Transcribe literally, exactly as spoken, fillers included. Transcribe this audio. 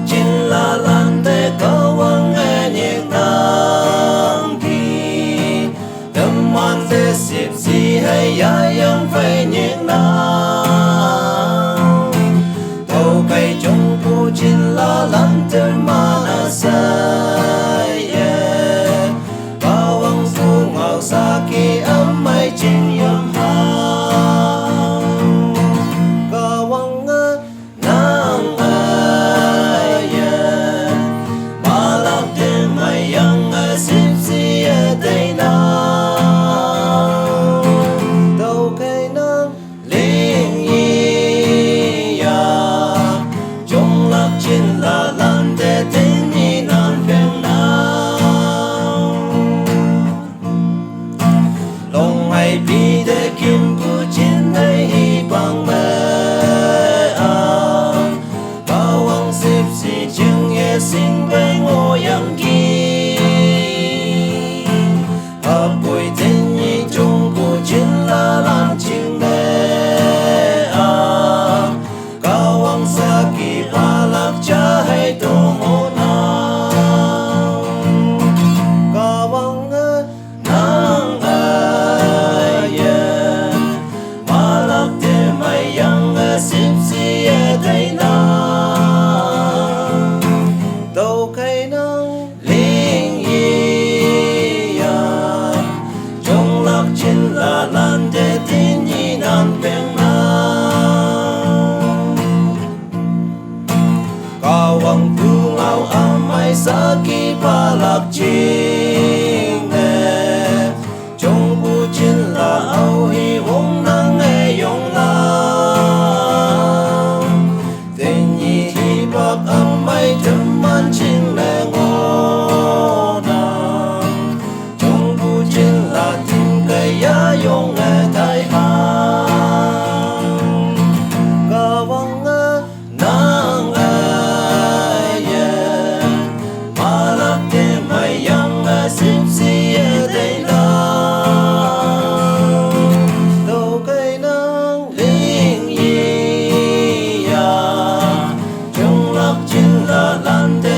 Chin la lan te Kawang e nyek nang ki. Teman te sip si hei ya yang fei nyek nang. Tau kai chung pu chin la lan te mana sa ye. Kawang su ngau sa ki am mai chin yam ha. Kawang a nang ai ye. Malak te mai yang a sip si e te na. Tau kai nang ling yi ya. Chung lak chin la lan te tin yi nan peng na. Long hai pi te kim pu chin hai hi pang me a. Kawang sip si ching ye sing peng o yang ki. Hapui tin yi chung pu chin la lan ching le a. Kawang sa ki palak cha hai to mo na. Kawang a nang a ye. Malak te mai yang a sip si e te na. Tau kai nang ling yi ya. Chung lak chin la lan te tin yi nan peng na. Kawang tu ngau am mai sa ki palak ching ne. Chung pu chin la au hi wong nang e yong la. Tin yi hi pak am mai tem man ching ne ngo na. Chung pu chin la tin kai ya yong e tai ha. Kawang a nang a ye. Malak te mai yang a sip si e te na. Tau kai nang ling yi ya. Chung lak chin la lan te